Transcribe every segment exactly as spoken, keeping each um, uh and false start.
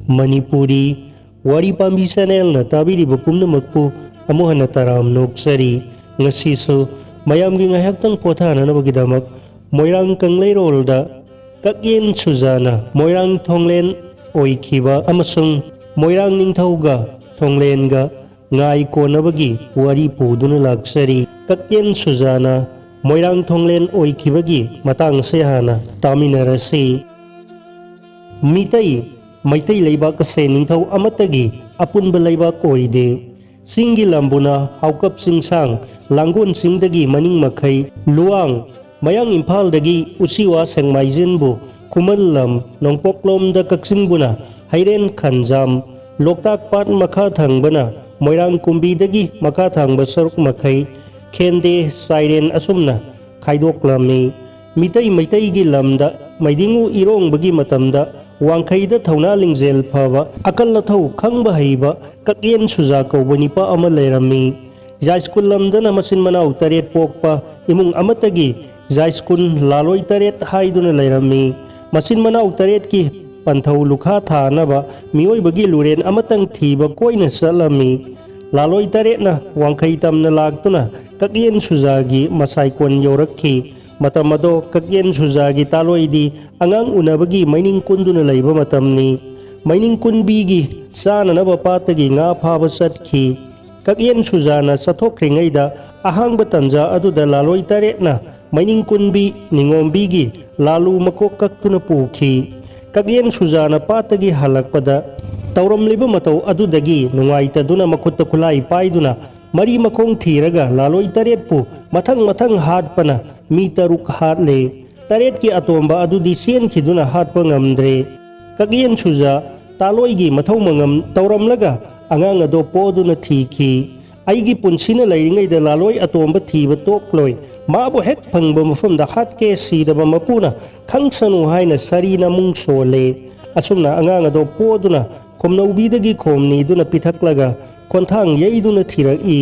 ꯃꯅꯤꯄꯨꯔꯤ ꯋꯥꯔꯤ ꯄꯥꯝꯕꯤ ꯆꯦꯅꯦꯜꯅ ꯇꯥꯕꯤꯔꯤꯕ ꯄꯨꯝꯅꯃꯛꯄꯨ ꯑꯃꯨꯛ ꯍꯟꯅ ꯇꯔꯥꯝ ꯅꯣꯛꯆꯔꯤ꯫ ꯉꯁꯤꯁꯨ ꯃꯌꯥꯝꯒꯤ ꯉꯥꯏꯍꯥꯛꯇꯪ ꯄꯣꯊꯥꯅꯅꯕꯒꯤꯗꯃꯛ ꯃꯣꯏꯔꯥꯡ ꯀꯪꯂꯩꯔꯣꯜꯗ ꯀꯛꯌꯦꯟ ꯁꯨꯖꯥꯅ ꯃꯣꯏꯔꯥꯡ ꯊꯣꯡꯂꯦꯟ ꯑꯣꯏꯈꯤꯕ ꯑꯃꯁꯨꯡ ꯃꯣꯏꯔꯥꯡ ꯅꯤꯡꯊꯧꯒ ꯊꯣꯡꯂꯦꯟꯒ ꯉꯥꯏ ꯀꯣꯟꯅꯕꯒꯤ ꯋꯥꯔꯤ ꯄꯨꯗꯨꯅ ꯂꯥꯛꯆꯔꯤ꯫ ꯀꯛꯌꯦꯟ ꯁꯨꯖꯥꯅ ꯃꯣꯏꯔꯥꯡ ꯊꯣꯡꯂꯦꯟ ꯑꯣꯏꯈꯤꯕꯒꯤ ꯃꯇꯥꯡꯁꯦ ꯍꯥꯟꯅ ꯇꯥꯃꯤꯟꯅꯔꯁꯤ꯫ ꯃꯤꯇꯩ, ꯃꯩꯇꯩ ꯂꯩꯕꯥꯛ ꯑꯁꯦ ꯅꯤꯡꯊꯧ ꯑꯃꯠꯇꯒꯤ ꯑꯄꯨꯟꯕ ꯂꯩꯕꯥꯛ ꯑꯣꯏꯗꯦ꯫ ꯆꯤꯡꯒꯤ ꯂꯝꯕꯨꯅ ꯍꯥꯎꯀꯞ ꯆꯤꯡꯁꯥꯡ, ꯂꯥꯡꯒꯣꯜ ꯆꯤꯡꯗꯒꯤ ꯃꯅꯤꯡ ꯃꯈꯩ, ꯂꯨꯋꯥꯡ, ꯃꯌꯥꯡ ꯏꯝꯐꯥꯜꯗꯒꯤ ꯎꯆꯤꯋꯥ ꯁꯦꯡꯃꯥꯏꯖꯤꯟꯕꯨ ꯈꯨꯃꯟ ꯂꯝ, ꯅꯣꯡꯄꯣꯛꯂꯣꯝꯗ ꯀꯛꯆꯤꯡꯕꯨꯅ ꯍꯩꯔꯦꯟ ꯈꯟꯖꯥꯝ, ꯂꯣꯛꯇꯥꯛ ꯄꯥꯠ ꯃꯈꯥ ꯊꯪꯕꯅ ꯃꯣꯏꯔꯥꯡ ꯀꯨꯝꯕꯤꯗꯒꯤ ꯃꯈꯥ ꯊꯪꯕ ꯁꯔꯨꯛ ꯃꯈꯩ ꯈꯦꯟꯗꯦ, ꯆꯥꯏꯔꯦꯟ ꯑꯁꯨꯝꯅ ꯈꯥꯏꯗꯣꯛꯂꯝꯃꯤ꯫ ꯃꯤꯇꯩ ꯃꯩꯇꯩꯒꯤ ꯂꯝꯗ ꯃꯩꯗꯤꯡꯉꯨ ꯏꯔꯣꯡꯕꯒꯤ ꯃꯇꯝꯗ ꯋꯥꯡꯈꯩꯗ ꯊꯧꯅꯥ ꯂꯤꯡꯖꯦꯜ ꯐꯕ, ꯑꯀꯜ ꯑꯊꯧ ꯈꯪꯕ ꯍꯩꯕ ꯀꯛꯌꯦꯟ ꯁꯨꯖꯥ ꯀꯧꯕ ꯅꯤꯄꯥ ꯑꯃ ꯂꯩꯔꯝꯃꯤ꯫ ꯌꯥꯏꯁ꯭ꯀꯨꯜ ꯂꯝꯗꯅ ꯃꯆꯤꯟ ꯃꯅꯥꯎ ꯇꯔꯦꯠ ꯄꯣꯛꯄ ꯏꯃꯨꯡ ꯑꯃꯠꯇꯒꯤ ꯌꯥꯏꯁ꯭ꯀꯨꯜ ꯂꯥꯂꯣꯏ ꯇꯔꯦꯠ ꯍꯥꯏꯗꯨꯅ ꯂꯩꯔꯝꯃꯤ꯫ ꯃꯆꯤꯟ ꯃꯅꯥꯎ ꯇꯔꯦꯠꯀꯤ ꯄꯟꯊꯧ ꯂꯨꯈꯥ ꯊꯥꯅꯕ ꯃꯤꯑꯣꯏꯕꯒꯤ ꯂꯨꯔꯦꯟ ꯑꯃꯇꯪ ꯊꯤꯕ ꯀꯣꯏꯅ ꯆꯠꯂꯝꯃꯤ꯫ ꯂꯥꯂꯣꯏ ꯇꯔꯦꯠꯅ ꯋꯥꯡꯈꯩ ꯇꯝꯅ ꯂꯥꯛꯇꯨꯅ ꯀꯛꯌꯦꯟ ꯁꯨꯖꯥꯒꯤ ꯃꯁꯥꯏꯀꯣꯟ ꯌꯧꯔꯛꯈꯤ꯫ ꯃꯇꯝ ꯑꯗꯣ ꯀꯛꯌꯦꯟ ꯁꯨꯖꯥꯒꯤ ꯇꯥꯂꯣꯏꯗꯤ ꯑꯉꯥꯡ ꯎꯅꯕꯒꯤ ꯃꯩꯅꯤꯡ ꯀꯨꯟꯗꯨꯅ ꯂꯩꯕ ꯃꯇꯝꯅꯤ꯫ ꯃꯩꯅꯤꯡ ꯀꯨꯟꯕꯤꯒꯤ ꯆꯥꯅꯅꯕ ꯄꯥꯠꯇꯒꯤ ꯉꯥ ꯐꯥꯕ ꯆꯠꯈꯤ꯫ ꯀꯛꯌꯦꯟ ꯁꯨꯖꯥꯅ ꯆꯠꯊꯣꯛꯈ꯭ꯔꯤꯉꯩꯗ ꯑꯍꯥꯡꯕ ꯇꯟꯖꯥ ꯑꯗꯨꯗ ꯂꯥꯂꯣꯏ ꯇꯔꯦꯠꯅ ꯃꯩꯅꯤꯡ ꯀꯨꯟꯕꯤ ꯅꯤꯉꯣꯝꯕꯤꯒꯤ ꯂꯥꯂꯨ ꯃꯀꯣꯛ ꯀꯛꯇꯨꯅ ꯄꯨꯈꯤ꯫ ꯀꯛꯌꯦꯟ ꯁꯨꯖꯥꯅ ꯄꯥꯠꯇꯒꯤ ꯍꯜꯂꯛꯄꯗ ꯇꯧꯔꯝꯂꯤꯕ ꯃꯇꯧ ꯑꯗꯨꯗꯒꯤ ꯅꯨꯡꯉꯥꯏꯇꯗꯨꯅ ꯃꯈꯨꯠꯇ ꯈꯨꯠꯂꯥꯏ ꯄꯥꯏꯗꯨꯅ ꯃꯔꯤ ꯃꯈꯣꯡ ꯊꯤꯔꯒ ꯂꯥꯂꯣꯏ ꯇꯔꯦꯠꯄꯨ ꯃꯊꯪ ꯃꯊꯪ ꯍꯥꯠꯄꯅ ꯃꯤ ꯇꯔꯨꯛ ꯍꯥꯠꯂꯦ꯫ ꯇꯔꯦꯠꯀꯤ ꯑꯇꯣꯝꯕ ꯑꯗꯨꯗꯤ ꯆꯦꯟꯈꯤꯗꯨꯅ ꯍꯥꯠꯄ ꯉꯝꯗ꯭ꯔꯦ꯫ ꯀꯛꯌꯦꯟ ꯁꯨꯖꯥ ꯇꯥꯂꯣꯏꯒꯤ ꯃꯊꯧ ꯃꯉꯝ ꯇꯧꯔꯝꯂꯒ ꯑꯉꯥꯡ ꯑꯗꯣ ꯄꯣꯗꯨꯅ ꯊꯤꯈꯤ꯫ ꯑꯩꯒꯤ ꯄꯨꯟꯁꯤꯅ ꯂꯩꯔꯤꯉꯩꯗ ꯂꯥꯂꯣꯏ ꯑꯇꯣꯝꯕ ꯊꯤꯕ ꯇꯣꯛꯂꯣꯏ꯫ ꯃꯥꯕꯨ ꯍꯦꯛ ꯐꯪꯕ ꯃꯐꯝꯗ ꯍꯥꯠꯀꯦ ꯁꯤꯗꯕ ꯃꯄꯨꯅ ꯈꯪꯁꯅꯨ ꯍꯥꯏꯅ ꯁꯥꯔꯤ ꯅꯃꯨꯡ ꯁꯣꯜꯂꯦ꯫ ꯑꯁꯨꯝꯅ ꯑꯉꯥꯡ ꯑꯗꯣ ꯄꯣꯗꯨꯅ ꯈꯣꯝꯅꯧꯕꯤꯗꯒꯤ ꯈꯣꯝ ꯅꯤꯗꯨꯅ ꯄꯤꯊꯛꯂꯒ ꯈꯣꯟꯊꯥꯡ ꯌꯩꯗꯨꯅ ꯊꯤꯔꯛꯏ꯫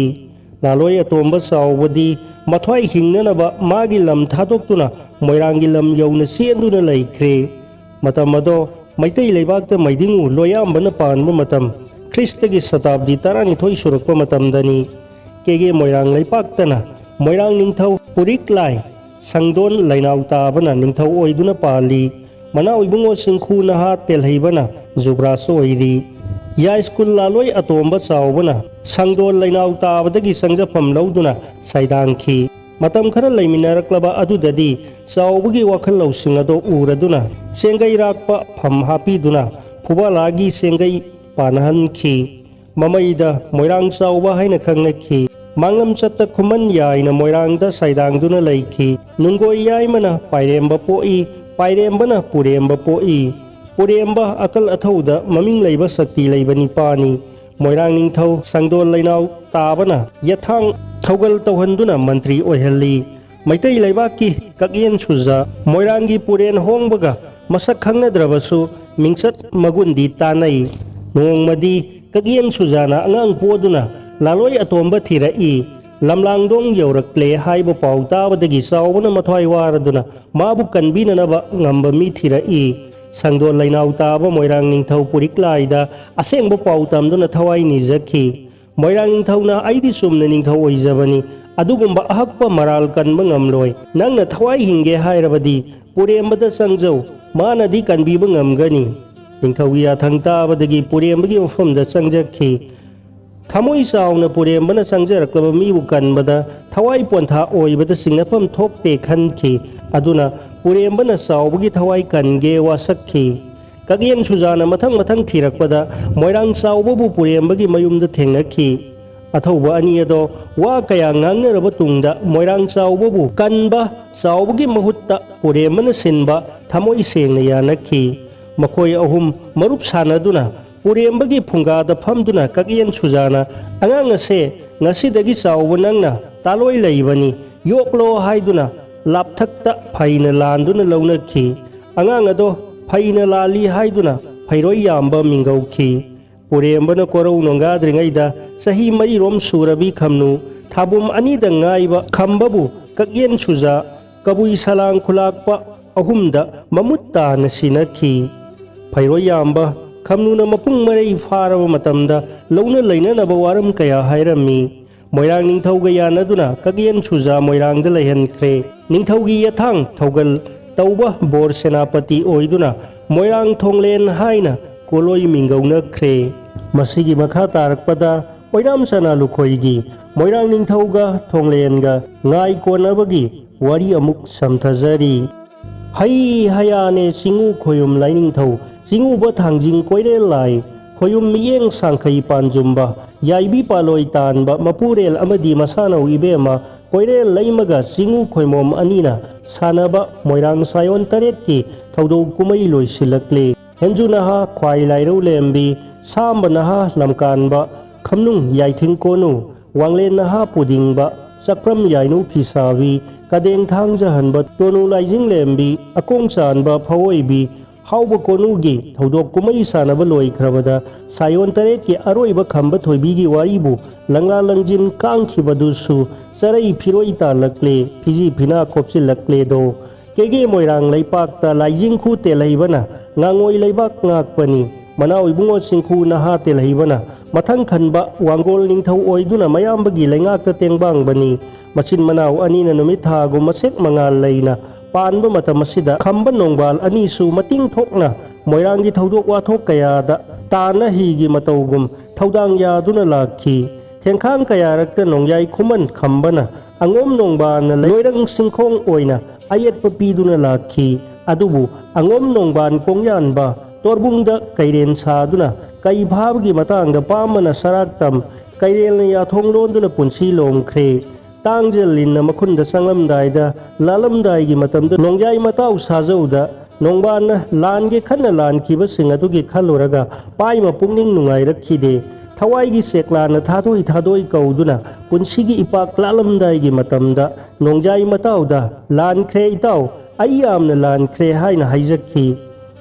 ꯂꯥꯂꯣꯏ ꯑꯇꯣꯝꯕ ꯆꯥꯎꯕꯗꯤ ꯃꯊ꯭ꯋꯥꯏ ꯍꯤꯡꯅꯅꯕ ꯃꯥꯒꯤ ꯂꯝ ꯊꯥꯗꯣꯛꯇꯨꯅ ꯃꯣꯏꯔꯥꯡꯒꯤ ꯂꯝ ꯌꯧꯅ ꯆꯦꯟꯗꯨꯅ ꯂꯩꯈ꯭ꯔꯦ꯫ ꯃꯇꯝ ꯑꯗꯣ ꯃꯩꯇꯩ ꯂꯩꯕꯥꯛꯇ ꯃꯩꯗꯤꯡꯉꯨ ꯂꯣꯌꯥꯝꯕꯅ ꯄꯥꯟꯕ ꯃꯇꯝ ꯈ꯭ꯔꯤꯁꯇꯒꯤ ꯁꯇꯥꯕꯗꯤ ꯇꯔꯥꯅꯤꯊꯣꯏ ꯁꯨꯔꯛꯄ ꯃꯇꯝꯗꯅꯤ꯫ ꯀꯦꯒꯦ ꯃꯣꯏꯔꯥꯡ ꯂꯩꯄꯥꯛꯇꯅ ꯃꯣꯏꯔꯥꯡ ꯅꯤꯡꯊꯧ ꯄꯨꯔꯤꯛꯂꯥꯏ ꯁꯪꯗꯣꯟ ꯂꯩꯅꯥꯎ ꯇꯥꯕꯅ ꯅꯤꯡꯊꯧ ꯑꯣꯏꯗꯨꯅ ꯄꯥꯜꯂꯤ꯫ ꯃꯅꯥꯎ ꯏꯕꯨꯡꯉꯣ ꯁꯤꯡꯈꯨ ꯅꯍꯥ ꯇꯦꯜꯍꯩꯕꯅ ꯖꯨꯕ꯭ꯔꯥꯖ ꯑꯣꯏꯔꯤ꯫ ꯌꯥꯏꯁ꯭ꯀꯨꯜ ꯂꯥꯂꯣꯏ ꯑꯇꯣꯝꯕ ꯆꯥꯎꯕꯅ ꯁꯪꯗꯣꯟ ꯂꯩꯅꯥꯎ ꯇꯥꯕꯗꯒꯤ ꯆꯪꯖꯐꯝ ꯂꯧꯗꯨꯅ ꯁꯩꯗꯥꯡꯈꯤ꯫ ꯃꯇꯝ ꯈꯔ ꯂꯩꯃꯤꯟꯅꯔꯛꯂꯕ ꯑꯗꯨꯗꯗꯤ ꯆꯥꯎꯕꯒꯤ ꯋꯥꯈꯜ ꯂꯧꯁꯤꯡ ꯑꯗꯣ ꯎꯔꯗꯨꯅ ꯆꯦꯡꯒꯩꯔꯥꯛꯄ ꯐꯝ ꯍꯥꯞꯄꯤꯗꯨꯅ ꯐꯨꯕꯥꯂꯥꯒꯤ ꯆꯦꯡꯒꯩ ꯄꯥꯅꯍꯟꯈꯤ꯫ ꯃꯃꯩꯗ ꯃꯣꯏꯔꯥꯡ ꯆꯥꯎꯕ ꯍꯥꯏꯅ ꯈꯪꯅꯈꯤ꯫ ꯃꯥꯡꯂꯝ ꯆꯠꯇ ꯈꯨꯃꯟ ꯌꯥꯏꯅ ꯃꯣꯏꯔꯥꯡꯗ ꯁꯩꯗꯥꯡꯗꯨꯅ ꯂꯩꯈꯤ꯫ ꯅꯨꯡꯒꯣꯏ ꯌꯥꯏꯃꯅ ꯄꯥꯏꯔꯦꯝꯕ ꯄꯣꯛꯏ, ꯄꯥꯏꯔꯦꯝꯕꯅ ꯄꯨꯔꯦꯝꯕ ꯄꯣꯛꯏ꯫ ꯄꯨꯔꯦꯝꯕ ꯑꯀꯜ ꯑꯊꯧꯗ ꯃꯃꯤꯡ ꯂꯩꯕ ꯁꯛꯇꯤ ꯂꯩꯕ ꯅꯤꯄꯥꯅꯤ꯫ ꯃꯣꯏꯔꯥꯡ ꯅꯤꯡꯊꯧ ꯁꯪꯗꯣꯟ ꯂꯩꯅꯥꯎ ꯇꯥꯕꯅ ꯌꯦꯊꯥꯡ ꯊꯧꯒꯜ ꯇꯧꯍꯟꯗꯨꯅ ꯃꯟꯇ꯭ꯔꯤ ꯑꯣꯏꯍꯜꯂꯤ꯫ ꯃꯩꯇꯩ ꯂꯩꯕꯥꯛꯀꯤ ꯀꯛꯌꯦꯟ ꯁꯨꯖꯥ ꯃꯣꯏꯔꯥꯡꯒꯤ ꯄꯨꯔꯦꯟ ꯍꯣꯡꯕꯒ ꯃꯁꯛ ꯈꯪꯅꯗ꯭ꯔꯕꯁꯨ ꯃꯤꯡꯆꯠ ꯃꯒꯨꯟꯗꯤ ꯇꯥꯟꯅꯩ꯫ ꯅꯣꯡꯃꯗꯤ ꯀꯛꯌꯦꯟ ꯁꯨꯖꯥꯅ ꯑꯉꯥꯡ ꯄꯣꯗꯨꯅ ꯂꯥꯂꯣꯏ ꯑꯇꯣꯝꯕ ꯊꯤꯔꯛꯏ꯫ ꯂꯝꯂꯥꯡꯗꯣꯡ ꯌꯧꯔꯛꯂꯦ ꯍꯥꯏꯕ ꯄꯥꯎ ꯇꯥꯕꯗꯒꯤ ꯆꯥꯎꯕꯅ ꯃꯊ꯭ꯋꯥꯏ ꯋꯥꯔꯗꯨꯅ ꯃꯥꯕꯨ ꯀꯟꯕꯤꯅꯅꯕ ꯉꯝꯕ ꯃꯤ ꯊꯤꯔꯛꯏ꯫ ꯁꯪꯗꯣꯟ ꯂꯩꯅꯥꯎ ꯇꯥꯕ ꯃꯣꯏꯔꯥꯡ ꯅꯤꯡꯊꯧ ꯄꯨꯔꯤꯛꯂꯥꯏꯗ ꯑꯁꯦꯡꯕ ꯄꯥꯎ ꯇꯝꯗꯨꯅ ꯊꯋꯥꯏ ꯅꯤꯖꯈꯤ꯫ ꯃꯣꯏꯔꯥꯡ ꯅꯤꯡꯊꯧꯅ, "ꯑꯩꯗꯤ ꯆꯨꯝꯅ ꯅꯤꯡꯊꯧ ꯑꯣꯏꯖꯕꯅꯤ, ꯑꯗꯨꯒꯨꯝꯕ ꯑꯍꯛꯄ ꯃꯔꯥꯜ ꯀꯟꯕ ꯉꯝꯂꯣꯏ꯫ ꯅꯪꯅ ꯊꯋꯥꯏ ꯍꯤꯡꯒꯦ ꯍꯥꯏꯔꯕꯗꯤ ꯄꯨꯔꯦꯝꯕꯗ ꯆꯪꯖꯧ, ꯃꯥꯅꯗꯤ ꯀꯟꯕꯤꯕ ꯉꯝꯒꯅꯤ"꯫ ꯅꯤꯡꯊꯧꯒꯤ ꯌꯥꯊꯪ ꯇꯥꯕꯗꯒꯤ ꯄꯨꯔꯦꯝꯕꯒꯤ ꯃꯐꯝꯗ ꯆꯪꯖꯈꯤ꯫ ꯊꯃꯣꯏ ꯆꯥꯎꯅ ꯄꯨꯔꯦꯝꯕꯅ ꯆꯪꯖꯔꯛꯂꯕ ꯃꯤꯕꯨ ꯀꯟꯕꯗ ꯊꯋꯥꯏ ꯄꯣꯟꯊꯥ ꯑꯣꯏꯕꯗ ꯆꯤꯡꯅꯐꯝ ꯊꯣꯛꯇꯦ ꯈꯟꯈꯤ꯫ ꯑꯗꯨꯅ ꯄꯨꯔꯦꯝꯕꯅ ꯆꯥꯎꯕꯒꯤ ꯊꯋꯥꯏ ꯀꯟꯒꯦ ꯋꯥꯁꯛꯈꯤ꯫ ꯀꯛꯌꯦꯟ ꯁꯨꯖꯥꯅ ꯃꯊꯪ ꯃꯊꯪ ꯊꯤꯔꯛꯄꯗ ꯃꯣꯏꯔꯥꯡ ꯆꯥꯎꯕꯕꯨ ꯄꯨꯔꯦꯝꯕꯒꯤ ꯃꯌꯨꯝꯗ ꯊꯦꯡꯅꯈꯤ꯫ ꯑꯊꯧꯕ ꯑꯅꯤ ꯑꯗꯣ ꯋꯥ ꯀꯌꯥ ꯉꯥꯡꯅꯔꯕ ꯇꯨꯡꯗ ꯃꯣꯏꯔꯥꯡ ꯆꯥꯎꯕꯕꯨ ꯀꯟꯕ ꯆꯥꯎꯕꯒꯤ ꯃꯍꯨꯠꯇ ꯄꯨꯔꯦꯝꯕꯅ ꯁꯤꯟꯕ ꯊꯃꯣꯏ ꯁꯦꯡꯅ ꯌꯥꯅꯈꯤ꯫ ꯃꯈꯣꯏ ꯑꯍꯨꯝ ꯃꯔꯨꯞ ꯁꯥꯟꯅꯗꯨꯅ ꯄꯨꯔꯦꯝꯕꯒꯤ ꯐꯨꯡꯒꯥꯗ ꯐꯝꯗꯨꯅ ꯀꯛꯌꯦꯟ ꯁꯨꯖꯥꯅ, "ꯑꯉꯥꯡ ꯑꯁꯦ ꯉꯁꯤꯗꯒꯤ ꯆꯥꯎꯕ ꯅꯪꯅ ꯇꯥꯂꯣꯏ ꯂꯩꯕꯅꯤ, ꯌꯣꯛꯂꯣ" ꯍꯥꯏꯗꯨꯅ ꯂꯥꯞꯊꯛꯇ ꯐꯩꯅ ꯂꯥꯟꯗꯨꯅ ꯂꯧꯅꯈꯤ꯫ ꯑꯉꯥꯡ ꯑꯗꯣ ꯐꯩꯅ ꯂꯥꯜꯂꯤ ꯍꯥꯏꯗꯨꯅ ꯐꯩꯔꯣꯏ ꯌꯥꯝꯕ ꯃꯤꯡꯒꯧꯈꯤ꯫ ꯄꯨꯔꯦꯝꯕꯅ ꯀꯣꯔꯧ ꯅꯣꯡꯒꯥꯗ꯭ꯔꯤꯉꯩꯗ ꯆꯍꯤ ꯃꯔꯤꯔꯣꯝ ꯁꯨꯔꯕꯤ ꯈꯝꯅꯨ, ꯊꯥꯕꯨꯝ ꯑꯅꯤꯗ ꯉꯥꯏꯕ ꯈꯝꯕꯕꯨ ꯀꯛꯌꯦꯟ ꯁꯨꯖꯥ, ꯀꯕꯨꯏ ꯁꯂꯥꯡ ꯈꯨꯂꯥꯛꯄ ꯑꯍꯨꯝꯗ ꯃꯃꯨꯠ ꯇꯥꯅ ꯁꯤꯟꯅꯈꯤ꯫ ꯐꯩꯔꯣꯏ ꯌꯥꯝꯕ ꯈꯝꯅꯨꯅ ꯃꯄꯨꯡ ꯃꯔꯩ ꯐꯥꯔꯕ ꯃꯇꯝꯗ ꯂꯧꯅ ꯂꯩꯅꯅꯕ ꯋꯥꯔꯝ ꯀꯌꯥ ꯍꯥꯏꯔꯝꯃꯤ꯫ ꯃꯣꯏꯔꯥꯡ ꯅꯤꯡꯊꯧꯒ ꯌꯥꯅꯗꯨꯅ ꯀꯛꯌꯦꯟ ꯁꯨꯖꯥ ꯃꯣꯏꯔꯥꯡꯗ ꯂꯩꯍꯟꯈ꯭ꯔꯦ꯫ ꯅꯤꯡꯊꯧꯒꯤ ꯌꯦꯊꯥꯡ ꯊꯧꯒꯜ ꯇꯧꯕ ꯕꯣꯔ ꯁꯦꯅꯥꯄꯇꯤ ꯑꯣꯏꯗꯨꯅ ꯃꯣꯏꯔꯥꯡ ꯊꯣꯡꯂꯦꯟ ꯍꯥꯏꯅ ꯀꯣꯂꯣꯏ ꯃꯤꯡꯒꯧꯅꯈ꯭ꯔꯦ꯫ ꯃꯁꯤꯒꯤ ꯃꯈꯥ ꯇꯥꯔꯛꯄꯗ ꯑꯣꯏꯅꯥꯝ ꯁꯅꯥ ꯂꯨꯈꯣꯏꯒꯤ ꯃꯣꯏꯔꯥꯡ ꯅꯤꯡꯊꯧꯒ ꯊꯣꯡꯂꯦꯟꯒ ꯉꯥꯏ ꯀꯣꯟꯅꯕꯒꯤ ꯋꯥꯔꯤ ꯑꯃꯨꯛ ꯁꯝꯊꯖꯔꯤ꯫ ꯍꯩ ꯍꯌꯥꯅꯦ ꯆꯤꯡꯉꯨ ꯈꯣꯌꯨꯝ ꯂꯥꯏꯅꯤꯡꯊꯧ, ꯆꯤꯡꯉꯨꯕ ꯊꯥꯡꯖꯤꯡ ꯀꯣꯏꯔꯦꯜ ꯂꯥꯏ, ꯈꯣꯌꯨꯝ ꯃꯤꯠꯌꯦꯡ ꯁꯥꯡꯈꯩ ꯄꯥꯟꯖꯨꯝꯕ, ꯌꯥꯏꯕꯤ ꯄꯥꯂꯣꯏ ꯇꯥꯟꯕ, ꯃꯄꯨꯔꯦꯜ ꯑꯃꯗꯤ ꯃꯁꯥꯅꯧ ꯏꯕꯦꯝꯃ, ꯀꯣꯏꯔꯦꯜ ꯂꯩꯃꯒ ꯆꯤꯡꯉꯨ ꯈꯣꯏꯃꯣꯝ ꯑꯅꯤꯅ ꯁꯥꯟꯅꯕ ꯃꯣꯏꯔꯥꯡ ꯁꯥꯌꯣꯟ ꯇꯔꯦꯠꯀꯤ ꯊꯧꯗꯣꯛ ꯀꯨꯝꯍꯩ ꯂꯣꯏꯁꯤꯜꯂꯛꯂꯦ꯫ ꯍꯦꯟꯖꯨ ꯅꯍꯥ ꯈ꯭ꯋꯥꯏ ꯂꯥꯏꯔꯧ ꯂꯦꯝꯕꯤ, ꯁꯥꯝꯕ ꯅꯍꯥ ꯂꯝꯀꯥꯟꯕ, ꯈꯝꯅꯨꯡ ꯌꯥꯏꯊꯤꯡ ꯀꯣꯅꯨ, ꯋꯥꯡꯂꯦꯟ ꯅꯍꯥ ꯄꯨꯗꯤꯡꯕ, ꯆꯥꯛꯄ꯭ꯔꯝ ꯌꯥꯏꯅꯨ ꯐꯤꯁꯥꯕꯤ, ꯀꯗꯦꯡ ꯊꯥꯡꯖꯍꯟꯕ ꯇꯣꯅꯨ ꯂꯥꯏꯖꯤꯡ ꯂꯦꯝꯕꯤ, ꯑꯀꯣꯡ ꯆꯥꯟꯕ ꯐꯑꯣꯏꯕꯤ, ꯍꯥꯎꯕ ꯀꯣꯅꯨꯒꯤ ꯊꯧꯗꯣꯛ ꯀꯨꯝꯍꯩ ꯁꯥꯟꯅꯕ ꯂꯣꯏꯈ꯭ꯔꯕꯗ ꯁꯥꯌꯣꯟ ꯇꯔꯦꯠꯀꯤ ꯑꯔꯣꯏꯕ ꯈꯝꯕ ꯊꯣꯏꯕꯤꯒꯤ ꯋꯥꯔꯤꯕꯨ ꯂꯪꯂꯥ ꯂꯪꯖꯤꯟ ꯀꯥꯡꯈꯤꯕꯗꯨꯁꯨ ꯆꯔꯩ ꯐꯤꯔꯣꯏ ꯇꯥꯜꯂꯛꯂꯦ, ꯐꯤꯖꯤ ꯐꯤꯅꯥ ꯈꯣꯞꯆꯤꯜꯂꯛꯂꯦꯗꯣ꯫ ꯀꯦꯒꯦ ꯃꯣꯏꯔꯥꯡ ꯂꯩꯄꯥꯛꯇ ꯂꯥꯏꯖꯤꯡꯈꯨ ꯇꯦꯜꯍꯩꯕꯅ ꯉꯥꯉꯣꯏ ꯂꯩꯕꯥꯛ ꯉꯥꯛꯄꯅꯤ꯫ ꯃꯅꯥꯎ ꯏꯕꯨꯡꯉꯣ ꯆꯤꯡꯈꯨ ꯅꯍꯥ ꯇꯦꯜꯍꯩꯕꯅ ꯃꯊꯪ ꯈꯟꯕ ꯋꯥꯡꯒꯣꯜ ꯅꯤꯡꯊꯧ ꯑꯣꯏꯗꯨꯅ ꯃꯌꯥꯝꯕꯒꯤ ꯂꯩꯉꯥꯛꯇ ꯇꯦꯡꯕꯥꯡꯕꯅꯤ꯫ ꯃꯆꯤꯟ ꯃꯅꯥꯎ ꯑꯅꯤꯅ ꯅꯨꯃꯤꯠ ꯊꯥꯒꯨꯝ ꯃꯁꯦꯛ ꯃꯉꯥꯜ ꯂꯩꯅ ꯄꯥꯟꯕ ꯃꯇꯝ ꯑꯁꯤꯗ ꯈꯝꯕ ꯅꯣꯡꯕꯥꯜ ꯑꯅꯤꯁꯨ ꯃꯇꯤꯡ ꯊꯣꯛꯅ ꯃꯣꯏꯔꯥꯡꯒꯤ ꯊꯧꯗꯣꯛ ꯋꯥꯊꯣꯛ ꯀꯌꯥꯗ ꯇꯥꯟꯅ ꯍꯤꯒꯤ ꯃꯇꯧꯒꯨꯝ ꯊꯧꯗꯥꯡ ꯌꯥꯗꯨꯅ ꯂꯥꯛꯈꯤ꯫ ꯊꯦꯡꯈꯥꯡ ꯀꯌꯥꯔꯛꯇ ꯅꯣꯡꯌꯥꯏ ꯈꯨꯃꯟ ꯈꯝꯕꯅ ꯑꯉꯣꯝ ꯅꯣꯡꯕꯥꯟꯅ ꯂꯣꯏꯔꯪ ꯁꯤꯡꯈꯣꯡ ꯑꯣꯏꯅ ꯑꯌꯦꯠꯄ ꯄꯤꯗꯨꯅ ꯂꯥꯛꯈꯤ꯫ ꯑꯗꯨꯕꯨ ꯑꯉꯣꯝ ꯅꯣꯡꯕꯥꯟ ꯀꯣꯡꯌꯥꯟꯕ ꯇꯣꯔꯕꯨꯡꯗ ꯀꯩꯔꯦꯟ ꯁꯥꯗꯨꯅ ꯀꯩ ꯐꯥꯕꯒꯤ ꯃꯇꯥꯡꯗ ꯄꯥꯝꯕꯅ ꯁꯔꯥꯛꯇꯝ ꯀꯩꯔꯦꯜꯅ ꯌꯥꯊꯣꯡ ꯂꯣꯟꯗꯨꯅ ꯄꯨꯟꯁꯤ ꯂꯣꯝꯈ꯭ꯔꯦ꯫ ꯇꯥꯡꯖ ꯂꯤꯟꯅ ꯃꯈꯨꯟꯗ ꯆꯪꯂꯝꯗꯥꯏꯗ, ꯂꯥꯜꯂꯝꯗꯥꯏꯒꯤ ꯃꯇꯝꯗ ꯅꯣꯡꯌꯥꯏ ꯃꯇꯥꯎ ꯁꯥꯖꯧꯗ ꯅꯣꯡꯕꯥꯟꯅ ꯂꯥꯟꯒꯦ ꯈꯟꯅ ꯂꯥꯟꯈꯤꯕꯁꯤꯡ ꯑꯗꯨꯒꯤ ꯈꯜꯂꯨꯔꯒ ꯄꯥꯏꯃ ꯄꯨꯛꯅꯤꯡ ꯅꯨꯡꯉꯥꯏꯔꯛꯈꯤꯗꯦ꯫ ꯊꯋꯥꯏꯒꯤ ꯆꯦꯛꯂꯥꯅ ꯊꯥꯗꯣꯏ ꯊꯥꯗꯣꯏ ꯀꯧꯗꯨꯅ ꯄꯨꯟꯁꯤꯒꯤ ꯏꯄꯥꯛ ꯂꯥꯜꯂꯝꯗꯥꯏꯒꯤ ꯃꯇꯝꯗ ꯅꯣꯡꯌꯥꯏ ꯃꯇꯥꯎꯗ "ꯂꯥꯟꯈ꯭ꯔꯦ ꯏꯇꯥꯎ, ꯑꯩ ꯌꯥꯝꯅ ꯂꯥꯟꯈ꯭ꯔꯦ" ꯍꯥꯏꯅ ꯍꯥꯏꯖꯈꯤ꯫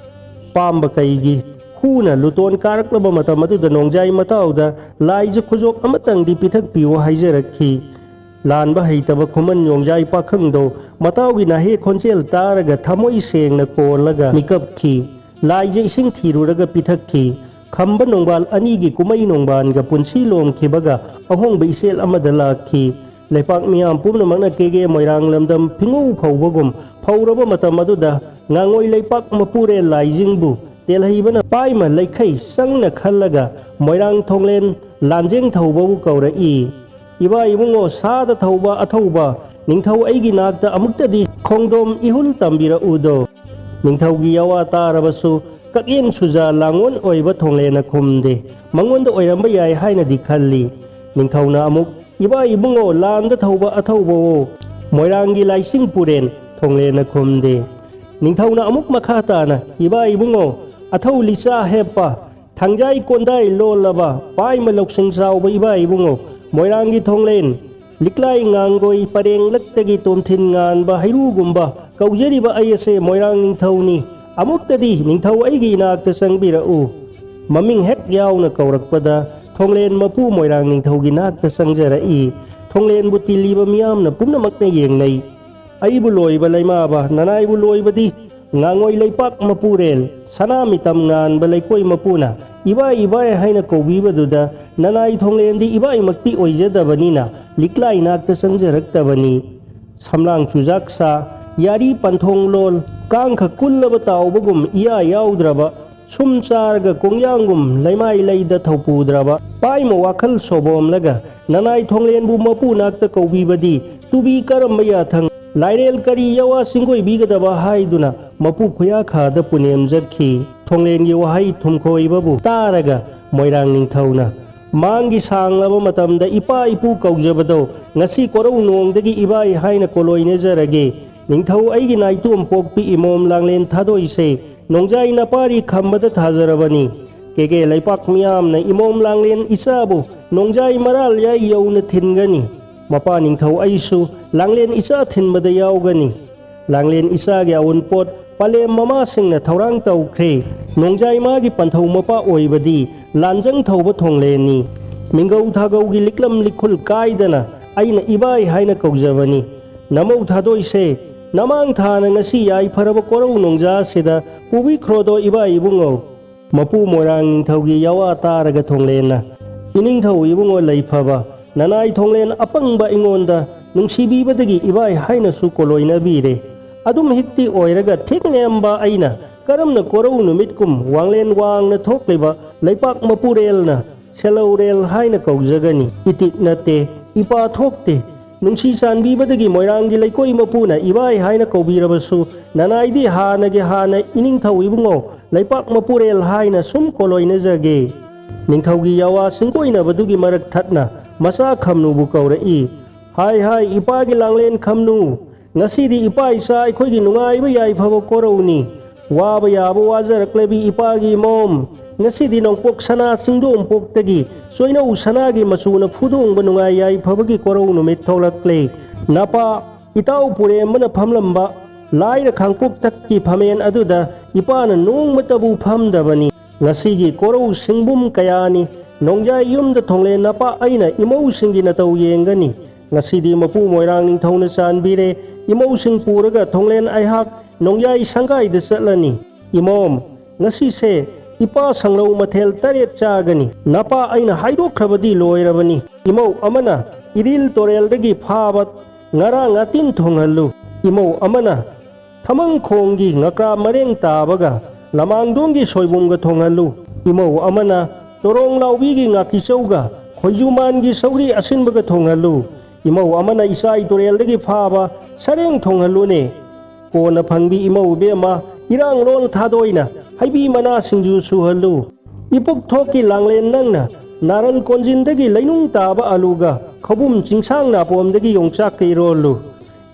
ꯄꯥꯝꯕ ꯀꯩꯒꯤ ꯍꯨꯅ ꯂꯨꯇꯣꯟ ꯀꯥꯔꯛꯂꯕ ꯃꯇꯝ ꯑꯗꯨꯗ ꯅꯣꯡꯖꯥꯏ ꯃꯇꯥꯎꯗ ꯂꯥꯏꯖ ꯈꯨꯖꯣꯞ ꯑꯃꯇꯪꯗꯤ ꯄꯤꯊꯛꯄꯤꯌꯨ ꯍꯥꯏꯖꯔꯛꯈꯤ꯫ ꯂꯥꯟꯕ ꯍꯩꯇꯕ ꯈꯨꯃꯟ ꯅꯣꯡꯖꯥꯏ ꯄꯥꯈꯪꯗꯣ ꯃꯇꯥꯎꯒꯤ ꯅꯥꯍꯦ ꯈꯣꯟꯖꯦꯜ ꯇꯥꯔꯒ ꯊꯃꯣꯏ ꯁꯦꯡꯅ ꯀꯣꯜꯂꯒ ꯃꯤꯀꯞꯈꯤ꯫ ꯂꯥꯏꯖ ꯏꯁꯤꯡ ꯊꯤꯔꯨꯔꯒ ꯄꯤꯊꯛꯈꯤ꯫ ꯈꯝꯕ ꯅꯣꯡꯕꯥꯜ ꯑꯅꯤꯒꯤ ꯀꯨꯝꯃꯩ ꯅꯣꯡꯕꯥꯟꯒ ꯄꯨꯟꯁꯤ ꯂꯣꯝꯈꯤꯕꯒ ꯑꯍꯣꯡꯕ ꯏꯆꯦꯜ ꯑꯃꯗ ꯂꯥꯛꯈꯤ꯫ ꯂꯩꯄꯥꯛ ꯃꯤꯌꯥꯝ ꯄꯨꯝꯅꯃꯛꯅ ꯀꯦꯒꯦ ꯃꯣꯏꯔꯥꯡ ꯂꯝꯗꯝ ꯐꯤꯉꯧ ꯐꯧꯕꯒꯨꯝ ꯐꯧꯔꯕ ꯃꯇꯝ ꯑꯗꯨꯗ ꯉꯥꯉꯣꯏ ꯂꯩꯄꯥꯛ ꯃꯄꯨꯔꯦꯜ ꯂꯥꯏꯖꯤꯡꯕꯨ ꯇꯦꯜꯍꯩꯕꯅ ꯄꯥꯏꯃ ꯂꯩꯈꯩ ꯆꯪꯅ ꯈꯜꯂꯒ ꯃꯣꯏꯔꯥꯡ ꯊꯣꯡꯂꯦꯟ ꯂꯥꯟꯖꯦꯡ ꯊꯧꯕꯕꯨ ꯀꯧꯔꯛꯏ꯫ "ꯏꯕꯥ ꯏꯕꯨꯡꯉꯣ, ꯁꯥꯗ ꯊꯧꯕ ꯑꯊꯧꯕ ꯅꯤꯡꯊꯧ ꯑꯩꯒꯤ ꯅꯥꯛꯇ ꯑꯃꯨꯛꯇꯗꯤ ꯈꯣꯡꯗꯣꯝ ꯏꯍꯨꯜ ꯇꯝꯕꯤꯔꯛꯎꯗꯣ꯫" ꯅꯤꯡꯊꯧꯒꯤ ꯌꯥꯋꯥ ꯇꯥꯔꯕꯁꯨ ꯀꯛꯌꯦꯟ ꯁꯨꯖꯥ ꯂꯥꯡꯑꯣꯟ ꯑꯣꯏꯕ ꯊꯣꯡꯂꯦꯟꯅ ꯈꯨꯝꯗꯦ꯫ ꯃꯉꯣꯟꯗ ꯑꯣꯏꯔꯝꯕ ꯌꯥꯏ ꯍꯥꯏꯅꯗꯤ ꯈꯜꯂꯤ꯫ ꯅꯤꯡꯊꯧꯅ ꯑꯃꯨꯛ, "ꯏꯕꯥ ꯏꯕꯨꯡꯉꯣ, ꯂꯥꯟꯗ ꯊꯧꯕ ꯑꯊꯧꯕꯋꯣ, ꯃꯣꯏꯔꯥꯡꯒꯤ ꯂꯥꯏꯁꯤꯡ ꯄꯨꯔꯦꯟ", ꯊꯣꯡꯂꯦꯟꯅ ꯈꯨꯝꯗꯦ꯫ ꯅꯤꯡꯊꯧꯅ ꯑꯃꯨꯛ ꯃꯈꯥ ꯇꯥꯅ, "ꯏꯕꯥ ꯏꯕꯨꯡꯉꯣ, ꯑꯊꯧ ꯂꯤꯆꯥ ꯍꯦꯞꯄ, ꯊꯥꯡꯖꯥꯏ ꯀꯣꯟꯗꯥꯏ ꯂꯣꯜꯂꯕ, ꯄꯥꯏꯃ ꯂꯧꯁꯤꯡ ꯆꯥꯎꯕ ꯏꯕꯥ ꯏꯕꯨꯡꯉꯣ, ꯃꯣꯏꯔꯥꯡꯒꯤ ꯊꯣꯡꯂꯦꯟ, ꯂꯤꯛꯂꯥꯏ ꯉꯥꯡꯒꯣꯏ ꯄꯔꯦꯡꯂꯛꯇꯒꯤ ꯇꯣꯝꯊꯤꯟ ꯉꯥꯟꯕ ꯍꯩꯔꯨꯒꯨꯝꯕ ꯀꯧꯖꯔꯤꯕ ꯑꯩ ꯑꯁꯦ ꯃꯣꯏꯔꯥꯡ ꯅꯤꯡꯊꯧꯅꯤ꯫ ꯑꯃꯨꯛꯇꯗꯤ ꯅꯤꯡꯊꯧ ꯑꯩꯒꯤ ꯏꯅꯥꯛꯇ ꯆꯪꯕꯤꯔꯛꯎ꯫" ꯃꯃꯤꯡ ꯍꯦꯛ ꯌꯥꯎꯅ ꯀꯧꯔꯛꯄꯗ ꯊꯣꯡꯂꯦꯟ ꯃꯄꯨ ꯃꯣꯏꯔꯥꯡ ꯅꯤꯡꯊꯧꯒꯤ ꯅꯥꯛꯇ ꯆꯪꯖꯔꯛꯏ꯫ ꯊꯣꯡꯂꯦꯟꯕꯨ ꯇꯤꯜꯂꯤꯕ ꯃꯤꯌꯥꯝꯅ ꯄꯨꯝꯅꯃꯛꯅ ꯌꯦꯡꯅꯩ꯫ ꯑꯩꯕꯨ ꯂꯣꯏꯕ ꯂꯩꯃꯥꯕ, ꯅꯅꯥꯏꯕꯨ ꯂꯣꯏꯕꯗꯤ ꯉꯥꯉꯣꯏ ꯂꯩꯄꯥꯛ ꯃꯄꯨꯔꯦꯜ, ꯁꯅꯥ ꯃꯤꯇꯝ ꯉꯥꯟꯕ ꯂꯩꯀꯣꯏ ꯃꯄꯨꯅ "ꯏꯕꯥꯏ, ꯏꯕꯥꯏ" ꯍꯥꯏꯅ ꯀꯧꯕꯤꯕꯗꯨꯗ ꯅꯅꯥꯏ ꯊꯣꯡꯂꯦꯟꯗꯤ ꯏꯕꯥꯏꯃꯛꯇꯤ ꯑꯣꯏꯖꯗꯕꯅꯤꯅ ꯂꯤꯛꯂꯥꯏ ꯅꯥꯛꯇ ꯆꯪꯖꯔꯛꯇꯕꯅꯤ꯫ ꯁꯝꯂꯥꯡ ꯆꯨꯖꯥꯛ ꯁꯥ, ꯌꯥꯔꯤ ꯄꯟꯊꯣꯡ ꯂꯣꯜ, ꯀꯥꯡꯈ ꯀꯨꯜꯂꯕ ꯇꯥꯎꯕꯒꯨꯝ ꯏꯌꯥ ꯌꯥꯎꯗ꯭ꯔꯕ, ꯁꯨꯝ ꯆꯥꯔꯒ ꯀꯣꯡꯌꯥꯡꯒꯨꯝ ꯂꯩꯃꯥꯏ ꯂꯩꯗ ꯊꯧꯄꯨꯗ꯭ꯔꯕ, ꯄꯥꯏꯃ ꯋꯥꯈꯜ ꯁꯣꯕꯣꯝꯂꯒ ꯅꯅꯥꯏ ꯊꯣꯡꯂꯦꯟꯕꯨ ꯃꯄꯨ ꯅꯥꯛꯇ ꯀꯧꯕꯤꯕꯗꯤ ꯇꯨꯕꯤ ꯀꯔꯝꯕ ꯌꯥꯊꯪ, ꯂꯥꯏꯔꯦꯜ ꯀꯔꯤ ꯌꯥꯋꯥ ꯆꯤꯡꯒꯣꯏꯕꯤꯒꯗꯕ ꯍꯥꯏꯗꯨꯅ ꯃꯄꯨ ꯈꯨꯌꯥꯈꯥꯗ ꯄꯨꯅꯦꯝꯖꯈꯤ꯫ ꯊꯣꯡꯂꯦꯟꯒꯤ ꯋꯥꯍꯩ ꯊꯨꯝꯈꯣꯏꯕꯕꯨ ꯇꯥꯔꯒ ꯃꯣꯏꯔꯥꯡ ꯅꯤꯡꯊꯧꯅ, "ꯃꯥꯡꯒꯤ ꯁꯥꯡꯂꯕ ꯃꯇꯝꯗ ꯏꯄꯥ ꯏꯄꯨ ꯀꯧꯖꯕꯗꯣ ꯉꯁꯤ ꯀꯣꯔꯧ ꯅꯣꯡꯗꯒꯤ ꯏꯕꯥꯏ ꯍꯥꯏꯅ ꯀꯣꯂꯣꯏꯅꯖꯔꯒꯦ꯫ ꯅꯤꯡꯊꯧ ꯑꯩꯒꯤ ꯅꯥꯏꯇꯣꯝ ꯄꯣꯛꯄꯤ ꯏꯃꯣꯝ ꯂꯥꯡꯂꯦꯟ ꯊꯥꯗꯣꯏꯁꯦ ꯅꯣꯡꯖꯥꯏ ꯅꯄꯥꯔꯤ ꯈꯝꯕꯗ ꯊꯥꯖꯔꯕꯅꯤ꯫ ꯀꯦꯒꯦ ꯂꯩꯄꯥꯛ ꯃꯤꯌꯥꯝꯅ ꯏꯃꯣꯝ ꯂꯥꯡꯂꯦꯟ ꯏꯆꯥꯕꯨ ꯅꯣꯡꯖꯥꯏ ꯃꯔꯥꯜ ꯌꯥꯏ ꯌꯧꯅ ꯊꯤꯟꯒꯅꯤ꯫ ꯃꯄꯥ ꯅꯤꯡꯊꯧ ꯑꯩꯁꯨ ꯂꯥꯡꯂꯦꯟ ꯏꯆꯥ ꯊꯤꯟꯕꯗ ꯌꯥꯎꯒꯅꯤ꯫ ꯂꯥꯡꯂꯦꯟ ꯏꯆꯥꯒꯤ ꯑꯎꯟꯄꯣꯠ ꯄꯂꯦꯝ ꯃꯃꯥꯁꯤꯡꯅ ꯊꯧꯔꯥꯡ ꯇꯧꯈ꯭ꯔꯦ꯫ ꯅꯣꯡꯖꯥꯏ ꯃꯥꯒꯤ ꯄꯟꯊꯧ ꯃꯄꯥ ꯑꯣꯏꯕꯗꯤ ꯂꯥꯟꯖꯪ ꯊꯧꯕ ꯊꯣꯡꯂꯦꯟꯅꯤ꯫ ꯃꯤꯡꯒꯧ ꯊꯥꯒꯧꯒꯤ ꯂꯤꯛꯂꯝ ꯂꯤꯈꯨꯜ ꯀꯥꯏꯗꯅ ꯑꯩꯅ ꯏꯕꯥꯏ ꯍꯥꯏꯅ ꯀꯧꯖꯕꯅꯤ꯫ ꯅꯃꯧ ꯊꯥꯗꯣꯏꯁꯦ ꯅꯃꯥꯡ ꯊꯥꯅ ꯉꯁꯤ ꯌꯥꯏꯐꯔꯕ ꯀꯣꯔꯧ ꯅꯣꯡꯖꯥꯁꯤꯗ ꯄꯨꯕꯤꯈ꯭ꯔꯣꯗꯣ ꯏꯕꯥ ꯏꯕꯨꯡꯉꯣ꯫ ꯃꯄꯨ ꯃꯣꯏꯔꯥꯡ ꯅꯤꯡꯊꯧꯒꯤ ꯌꯥꯋꯥ ꯇꯥꯔꯒ ꯊꯣꯡꯂꯦꯟꯅ, "ꯏꯅꯤꯡꯊꯧ ꯏꯕꯨꯡꯉꯣ ꯂꯩꯐꯕ, ꯅꯅꯥꯏ ꯊꯣꯡꯂꯦꯟ ꯑꯄꯪꯕ ꯑꯩꯉꯣꯟꯗ ꯅꯨꯡꯁꯤꯕꯤꯕꯗꯒꯤ ꯏꯕꯥꯏ ꯍꯥꯏꯅꯁꯨ ꯀꯣꯂꯣꯏꯅꯕꯤꯔꯦ꯫ ꯑꯗꯨꯝ ꯍꯤꯛꯇꯤ ꯑꯣꯏꯔꯒ ꯊꯦꯛꯅꯦꯝꯕ ꯑꯩꯅ ꯀꯔꯝꯅ ꯀꯣꯔꯧ ꯅꯨꯃꯤꯠꯀꯨꯝ ꯋꯥꯡꯂꯦꯟ ꯋꯥꯡꯅ ꯊꯣꯛꯂꯤꯕ ꯂꯩꯄꯥꯛ ꯃꯄꯨꯔꯦꯜꯅ ꯁꯦꯂꯧꯔꯦꯜ ꯍꯥꯏꯅ ꯀꯧꯖꯒꯅꯤ? ꯏꯇꯤꯛ ꯅꯠꯇꯦ, ꯏꯄꯥ ꯊꯣꯛꯇꯦ꯫ ꯅꯨꯡꯁꯤ ꯆꯥꯟꯕꯤꯕꯗꯒꯤ ꯃꯣꯏꯔꯥꯡꯒꯤ ꯂꯩꯀꯣꯏ ꯃꯄꯨꯅ ꯏꯕꯥꯏ ꯍꯥꯏꯅ ꯀꯧꯕꯤꯔꯕꯁꯨ, ꯅꯅꯥꯏꯗꯤ ꯍꯥꯟꯅꯒꯤ ꯍꯥꯟꯅ ꯏꯅꯤꯡꯊꯧ ꯏꯕꯨꯡꯉꯣ ꯂꯩꯄꯥꯛ ꯃꯄꯨꯔꯦꯜ ꯍꯥꯏꯅ ꯁꯨꯝ ꯀꯣꯂꯣꯏꯅꯖꯒꯦ꯫ ꯅꯤꯡꯊꯧꯒꯤ ꯌꯥꯋꯥ ꯁꯤꯡꯒꯣꯏꯅꯕꯗꯨꯒꯤ ꯃꯔꯛ ꯊꯠꯅ ꯃꯆꯥ ꯈꯝꯅꯨꯕꯨ ꯀꯧꯔꯛꯏ꯫ ꯍꯥꯏ ꯍꯥꯏ, ꯏꯄꯥꯒꯤ ꯂꯥꯡꯂꯦꯟ ꯈꯝꯅꯨ, ꯉꯁꯤꯗꯤ ꯏꯄꯥ ꯏꯆꯥ ꯑꯩꯈꯣꯏꯒꯤ ꯅꯨꯡꯉꯥꯏꯕ ꯌꯥꯏꯐꯕ ꯀꯣꯔꯧꯅꯤ꯫ ꯋꯥꯕ ꯌꯥꯕ ꯋꯥꯖꯔꯛꯂꯕꯤ ꯏꯄꯥꯒꯤ ꯏꯃꯣꯝ, ꯉꯁꯤꯗꯤ ꯅꯣꯡꯄꯣꯛ ꯁꯅꯥ ꯆꯤꯡꯗꯣꯡꯄꯣꯛꯇꯒꯤ ꯆꯣꯏꯅꯧ ꯁꯅꯥꯒꯤ ꯃꯆꯨꯅ ꯐꯨꯗꯣꯡꯕ ꯅꯨꯡꯉꯥꯏ ꯌꯥꯏꯐꯕꯒꯤ ꯀꯣꯔꯧ ꯅꯨꯃꯤꯠ ꯊꯣꯛꯂꯛꯂꯦ꯫ ꯅꯄꯥ ꯏꯇꯥꯎ ꯄꯨꯔꯦꯝꯕꯅ ꯐꯝꯂꯝꯕ ꯂꯥꯏꯔ ꯈꯥꯡꯄꯣꯛꯊꯛꯀꯤ ꯐꯝꯃꯦꯟ ꯑꯗꯨꯗ ꯏꯄꯥꯅ ꯅꯣꯡꯃꯇꯕꯨ ꯐꯝꯗꯕꯅꯤ꯫ ꯉꯁꯤꯒꯤ ꯀꯣꯔꯧ ꯁꯤꯡꯕꯨꯝ ꯀꯌꯥꯅꯤ ꯅꯣꯡꯖꯥꯏ ꯌꯨꯝꯗ ꯊꯣꯡꯂꯦꯟ ꯅꯄꯥ ꯑꯩꯅ ꯏꯃꯧꯁꯤꯡꯒꯤ ꯅꯇꯧ ꯌꯦꯡꯒꯅꯤ꯫ ꯉꯁꯤꯗꯤ ꯃꯄꯨ ꯃꯣꯏꯔꯥꯡ ꯅꯤꯡꯊꯧꯅ ꯆꯥꯟꯕꯤꯔꯦ, ꯏꯃꯧꯁꯤꯡ ꯄꯨꯔꯒ ꯊꯣꯡꯂꯦꯟ ꯑꯩꯍꯥꯛ ꯅꯣꯡꯌꯥꯏ ꯁꯪꯒꯥꯏꯗ ꯆꯠꯂꯅꯤ꯫ ꯏꯃꯣꯝ, ꯉꯁꯤꯁꯦ ꯏꯄꯥ ꯁꯪꯂꯧ ꯃꯊꯦꯜ ꯇꯔꯦꯠ ꯆꯥꯒꯅꯤ꯫ ꯅꯄꯥ ꯑꯩꯅ ꯍꯥꯏꯗꯣꯛꯈ꯭ꯔꯕꯗꯤ ꯂꯣꯏꯔꯕꯅꯤ꯫ ꯏꯃꯧ ꯑꯃꯅ ꯏꯔꯤꯜ ꯇꯣꯔꯦꯜꯗꯒꯤ ꯐꯥꯕ ꯉꯥꯔꯥ ꯉꯥꯇꯤꯟ ꯊꯣꯡꯍꯜꯂꯨ꯫ ꯏꯃꯧ ꯑꯃꯅ ꯊꯃꯪꯈꯣꯡꯒꯤ ꯉꯀ꯭ꯔꯥ ꯃꯔꯦꯡ ꯇꯥꯕꯒ ꯂꯃꯥꯡꯗꯣꯡꯒꯤ ꯁꯣꯏꯕꯨꯝꯒ ꯊꯣꯡꯍꯜꯂꯨ꯫ ꯏꯃꯧ ꯑꯃꯅ ꯇꯣꯔꯣꯡ ꯂꯥꯎꯕꯤꯒꯤ ꯉꯥꯀꯤꯆꯧꯒ ꯈꯣꯏꯖꯨꯃꯥꯟꯒꯤ ꯁꯧꯒ꯭ꯔꯤ ꯑꯁꯤꯟꯕꯒ ꯊꯣꯡꯍꯜꯂꯨ꯫ ꯏꯃꯧ ꯑꯃꯅ ꯏꯆꯥꯏ ꯇꯨꯔꯦꯜꯗꯒꯤ ꯐꯥꯕ ꯁꯔꯦꯡ ꯊꯣꯡꯍꯜꯂꯨꯅꯦ꯫ ꯀꯣꯟꯅ ꯐꯪꯕꯤ ꯏꯃꯧ ꯏꯕꯦꯝꯃ, ꯏꯔꯥꯡ ꯂꯣꯜ ꯊꯥꯗꯣꯏꯅ ꯍꯩꯕꯤ ꯃꯅꯥ ꯁꯤꯡꯖꯨ ꯁꯨꯍꯜꯂꯨ꯫ ꯏꯄꯨꯛ ꯊꯣꯛꯀꯤ ꯂꯥꯡꯂꯦꯟ ꯅꯪꯅ ꯅꯥꯔꯟ ꯀꯣꯟꯖꯤꯟꯗꯒꯤ ꯂꯩꯅꯨꯡ ꯇꯥꯕ ꯑꯂꯨꯒ ꯈꯧꯕꯨꯝ ꯆꯤꯡꯁꯥꯡ ꯅꯥꯄꯣꯝꯗꯒꯤ ꯌꯣꯡꯆꯥꯛꯀ ꯏꯔꯣꯜꯂꯨ꯫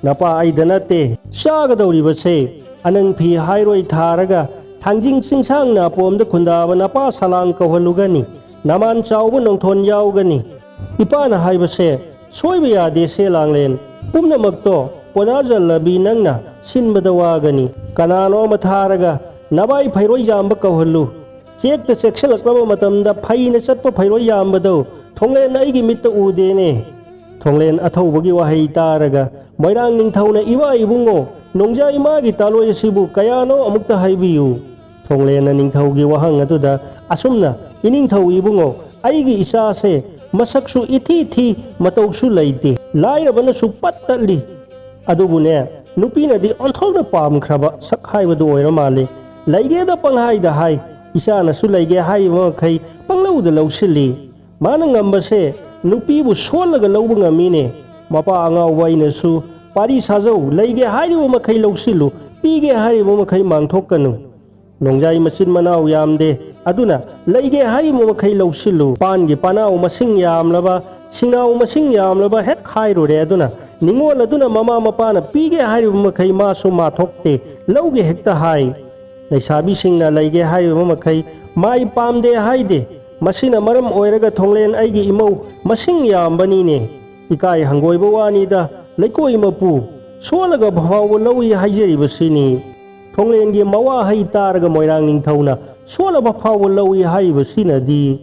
ꯅꯄꯥ ꯑꯩꯗ ꯅꯠꯇꯦ ꯆꯥꯒꯗꯧꯔꯤꯕꯁꯦ꯫ ꯑꯅꯪ ꯐꯤ ꯍꯥꯏꯔꯣꯏ ꯊꯥꯔꯒ ꯊꯥꯡꯖꯤꯡ ꯆꯤꯡꯁꯥꯡ ꯅꯥꯄꯣꯝꯗ ꯈꯨꯟꯗꯥꯕ ꯅꯄꯥ ꯁꯂꯥꯡ ꯀꯧꯍꯜꯂꯨꯒꯅꯤ꯫ ꯅꯃꯥꯟ ꯆꯥꯎꯕ ꯅꯣꯡꯊꯣꯟ ꯌꯥꯎꯒꯅꯤ꯫ ꯏꯄꯥꯅ ꯍꯥꯏꯕꯁꯦ ꯁꯣꯏꯕ ꯌꯥꯗꯦ ꯁꯦ ꯂꯥꯡꯂꯦꯟ꯫ ꯄꯨꯝꯅꯃꯛꯇꯣ ꯄꯣꯅꯥꯖꯜꯂꯕꯤ ꯅꯪꯅ ꯁꯤꯟꯕꯗ ꯋꯥꯒꯅꯤ꯫ ꯀꯅꯥꯅꯣ ꯑꯃ ꯊꯥꯔꯒ ꯅꯕꯥꯏ ꯐꯩꯔꯣꯏ ꯌꯥꯝꯕ ꯀꯧꯍꯜꯂꯨ꯫ ꯆꯦꯛꯇ ꯆꯦꯛꯁꯤꯜꯂꯛꯂꯕ ꯃꯇꯝꯗ ꯐꯩꯅ ꯆꯠꯄ ꯐꯩꯔꯣꯏ ꯌꯥꯝꯕꯗꯣ ꯊꯣꯡꯂꯦꯟ ꯑꯩꯒꯤ ꯃꯤꯠꯇ ꯎꯗꯦꯅꯦ꯫ ꯊꯣꯡꯂꯦꯟ ꯑꯊꯧꯕꯒꯤ ꯋꯥꯍꯩ ꯇꯥꯔꯒ ꯃꯣꯏꯔꯥꯡ ꯅꯤꯡꯊꯧꯅ, "ꯏꯕꯥ ꯏꯕꯨꯡꯉꯣ, ꯅꯣꯡꯖꯥꯏ ꯏꯃꯥꯒꯤ ꯇꯥꯂꯣꯏ ꯑꯁꯤꯕꯨ ꯀꯌꯥꯅꯣ ꯑꯃꯨꯛꯇ ꯍꯥꯏꯕꯤꯌꯨ"꯫ ꯊꯣꯡꯂꯦꯟꯅ ꯅꯤꯡꯊꯧꯒꯤ ꯋꯥꯍꯪ ꯑꯗꯨꯗ ꯑꯁꯨꯝꯅ, "ꯏꯅꯤꯡꯊꯧ ꯏꯕꯨꯡꯉꯣ, ꯑꯩꯒꯤ ꯏꯆꯥꯁꯦ ꯃꯁꯛꯁꯨ ꯏꯊꯤ ꯊꯤ, ꯃꯇꯧꯁꯨ ꯂꯩꯇꯦ, ꯂꯥꯏꯔꯕꯅꯁꯨ ꯄꯠ ꯇꯠꯂꯤ꯫ ꯑꯗꯨꯕꯨꯅꯦ, ꯅꯨꯄꯤꯅꯗꯤ ꯑꯣꯟꯊꯣꯛꯅ ꯄꯥꯝꯈ꯭ꯔꯕ ꯁꯛ ꯍꯥꯏꯕꯗꯨ ꯑꯣꯏꯔ ꯃꯥꯜꯂꯦ꯫ ꯂꯩꯒꯦꯗ ꯄꯪꯍꯥꯏꯗ ꯍꯥꯏ, ꯏꯆꯥꯅꯁꯨ ꯂꯩꯒꯦ ꯍꯥꯏꯔꯤꯕ ꯃꯈꯩ ꯄꯪꯂꯧꯗ ꯂꯧꯁꯤꯜꯂꯤ꯫ ꯃꯥꯅ ꯉꯝꯕꯁꯦ ꯅꯨꯄꯤꯕꯨ ꯁꯣꯜꯂꯒ ꯂꯧꯕ ꯉꯝꯃꯤꯅꯦ꯫ ꯃꯄꯥ ꯑꯉꯥꯎꯕ ꯑꯩꯅꯁꯨ ꯄꯥꯔꯤ ꯁꯥꯖꯧ, ꯂꯩꯒꯦ ꯍꯥꯏꯔꯤꯕ ꯃꯈꯩ ꯂꯧꯁꯤꯜꯂꯨ, ꯄꯤꯒꯦ ꯍꯥꯏꯔꯤꯕ ꯃꯈꯩ ꯃꯥꯡꯊꯣꯛꯀꯅꯨ꯫ ꯅꯣꯡꯖꯥꯏ ꯃꯆꯤꯟ ꯃꯅꯥꯎ ꯌꯥꯝꯗꯦ, ꯑꯗꯨꯅ ꯂꯩꯒꯦ ꯍꯥꯏꯔꯤꯕ ꯃꯈꯩ ꯂꯧꯁꯤꯜꯂꯨ꯫ ꯄꯥꯟꯒꯤ ꯄꯥꯅꯥꯎ ꯃꯁꯤꯡ ꯌꯥꯝꯂꯕ, ꯁꯤꯡꯅꯥꯎ ꯃꯁꯤꯡ ꯌꯥꯝꯂꯕ ꯍꯦꯛ ꯍꯥꯏꯔꯨꯔꯦ꯫ ꯑꯗꯨꯅ ꯅꯤꯡꯉꯣꯜ ꯑꯗꯨꯅ ꯃꯃꯥ ꯃꯄꯥꯅ ꯄꯤꯒꯦ ꯍꯥꯏꯔꯤꯕ ꯃꯈꯩ ꯃꯥꯁꯨ ꯃꯥꯊꯣꯛꯇꯦ, ꯂꯧꯒꯦ ꯍꯦꯛꯇ ꯍꯥꯏ꯫ ꯂꯩꯁꯥꯕꯤꯁꯤꯡꯅ ꯂꯩꯒꯦ ꯍꯥꯏꯔꯤꯕ ꯃꯈꯩ ꯃꯥꯏ ꯄꯥꯝꯗꯦ ꯍꯥꯏꯗꯦ꯫ ꯃꯁꯤꯅ ꯃꯔꯝ ꯑꯣꯏꯔꯒ ꯊꯣꯡꯂꯦꯟ ꯑꯩꯒꯤ ꯏꯃꯧ ꯃꯁꯤꯡ ꯌꯥꯝꯕꯅꯤꯅꯦ꯫ ꯏꯀꯥꯏ ꯍꯪꯒꯣꯏꯕ ꯋꯥꯅꯤꯗ, ꯂꯩꯀꯣꯏ ꯃꯄꯨ, ꯁꯣꯜꯂꯒ ꯐꯥꯎꯕ ꯂꯧꯏ ꯍꯥꯏꯖꯔꯤꯕꯁꯤꯅꯤ꯫ ꯊꯣꯡꯂꯦꯟꯒꯤ ꯃꯋꯥꯍꯩ ꯇꯥꯔꯒ ꯃꯣꯏꯔꯥꯡ ꯅꯤꯡꯊꯧꯅ, "ꯁꯣꯜꯂꯕ ꯐꯥꯎꯕ ꯂꯧꯏ ꯍꯥꯏꯔꯤꯕꯁꯤꯅꯗꯤ"꯫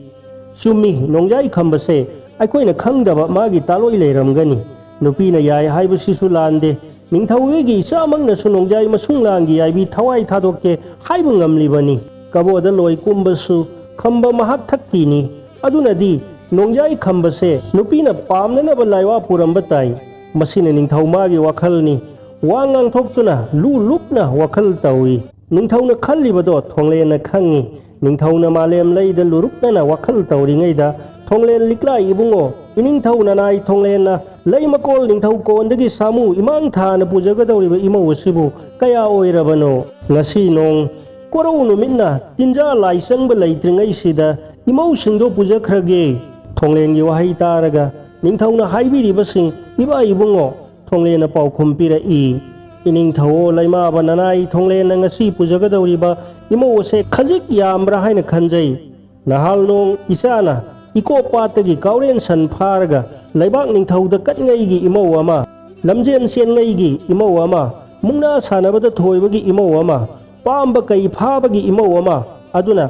ꯆꯨꯝꯃꯤ, ꯅꯣꯡꯖꯥꯏ ꯈꯝꯕꯁꯦ ꯑꯩꯈꯣꯏꯅ ꯈꯪꯗꯕ ꯃꯥꯒꯤ ꯇꯥꯂꯣꯏ ꯂꯩꯔꯝꯒꯅꯤ꯫ ꯅꯨꯄꯤꯅ ꯌꯥꯏ ꯍꯥꯏꯕꯁꯤꯁꯨ ꯂꯥꯟꯗꯦ꯫ ꯅꯤꯡꯊꯧ ꯑꯩꯒꯤ ꯏꯆꯥꯃꯛꯅꯁꯨ ꯅꯣꯡꯖꯥꯏ ꯃꯁꯨꯡ ꯂꯥꯡꯒꯤ ꯌꯥꯏꯕꯤ ꯊꯋꯥꯏ ꯊꯥꯗꯣꯛꯀꯦ ꯍꯥꯏꯕ ꯉꯝꯂꯤꯕꯅꯤ꯫ ꯀꯕꯣꯗ ꯂꯣꯏ ꯀꯨꯝꯕꯁꯨ ꯈꯝꯕ ꯃꯍꯥꯛ ꯊꯛꯀꯤꯅꯤ꯫ ꯑꯗꯨꯅꯗꯤ ꯅꯣꯡꯖꯥꯏ ꯈꯝꯕꯁꯦ ꯅꯨꯄꯤꯅ ꯄꯥꯝꯅꯅꯕ ꯂꯥꯏꯋꯥ ꯄꯨꯔꯝꯕ ꯇꯥꯏ꯫ ꯃꯁꯤꯅ ꯅꯤꯡꯊꯧ ꯃꯥꯒꯤ ꯋꯥꯈꯜꯅꯤ꯫ ꯋꯥ ꯉꯥꯡꯊꯣꯛꯇꯨꯅ ꯂꯨ ꯂꯨꯞꯅ ꯋꯥꯈꯜ ꯇꯧꯏ꯫ ꯅꯤꯡꯊꯧꯅ ꯈꯜꯂꯤꯕꯗꯣ ꯊꯣꯡꯂꯦꯟꯅ ꯈꯪꯏ꯫ ꯅꯤꯡꯊꯧꯅ ꯃꯥꯂꯦꯝ ꯂꯩꯗ ꯂꯨꯔꯨꯛꯅꯅ ꯋꯥꯈꯜ ꯇꯧꯔꯤꯉꯩꯗ, ꯊꯣꯡꯂꯦꯟ ꯂꯤꯛꯂꯥꯏ ꯏꯕꯨꯡꯉꯣ, ꯏꯅꯤꯡꯊꯧ ꯅꯅꯥꯏ ꯊꯣꯡꯂꯦꯟꯅ ꯂꯩ ꯃꯀꯣꯜ ꯅꯤꯡꯊꯧ ꯀꯣꯟꯗꯒꯤ ꯁꯥꯃꯨ ꯏꯃꯥꯡ ꯊꯥꯅ ꯄꯨꯖꯒꯗꯧꯔꯤꯕ ꯏꯃꯧ ꯑꯁꯤꯕꯨ ꯀꯌꯥ ꯑꯣꯏꯔꯕꯅꯣ? ꯉꯁꯤ ꯅꯣꯡ ꯀꯣꯔꯧ ꯅꯨꯃꯤꯠꯅ ꯇꯤꯟꯖꯥ ꯂꯥꯏ ꯆꯪꯕ ꯂꯩꯇ꯭ꯔꯤꯉꯩꯁꯤꯗ ꯏꯃꯧꯁꯤꯡꯗꯣ ꯄꯨꯖꯈ꯭ꯔꯒꯦ꯫ ꯊꯣꯡꯂꯦꯟꯒꯤ ꯋꯥꯍꯩ ꯇꯥꯔꯒ ꯅꯤꯡꯊꯧꯅ ꯍꯥꯏꯕꯤꯔꯤꯕꯁꯤꯡ, ꯏꯕꯥ ꯏꯕꯨꯡꯉꯣ, ꯊꯣꯡꯂꯦꯟꯅ ꯄꯥꯎꯈꯨꯝ ꯄꯤꯔꯛꯏ꯫ ꯏꯅꯤꯡꯊꯧ ꯂꯩꯃꯥꯕ ꯅꯅꯥꯏ ꯊꯣꯡꯂꯦꯟꯅ ꯉꯁꯤ ꯄꯨꯖꯒꯗꯧꯔꯤꯕ ꯏꯃꯧ ꯑꯁꯦ ꯈꯖꯤꯛ ꯌꯥꯝꯕ꯭ꯔꯥ ꯍꯥꯏꯅ ꯈꯟꯖꯩ꯫ ꯅꯍꯥꯜ ꯅꯣꯡ ꯏꯆꯥꯅ ꯏꯀꯣꯛ ꯄꯥꯠꯇꯒꯤ ꯀꯥꯎꯔꯦꯟ ꯁꯟ ꯐꯥꯔꯒ ꯂꯩꯕꯥꯛ ꯅꯤꯡꯊꯧꯗ ꯀꯠꯉꯩꯒꯤ ꯏꯃꯧ ꯑꯃ, ꯂꯝꯖꯦꯟ ꯆꯦꯟꯉꯩꯒꯤ ꯏꯃꯧ ꯑꯃ, ꯃꯨꯛꯅꯥ ꯁꯥꯟꯅꯕꯗ ꯊꯣꯏꯕꯒꯤ ꯏꯃꯧ ꯑꯃ, ꯄꯥꯝꯕ ꯀꯩ ꯐꯥꯕꯒꯤ ꯏꯃꯧ ꯑꯃ, ꯑꯗꯨꯅ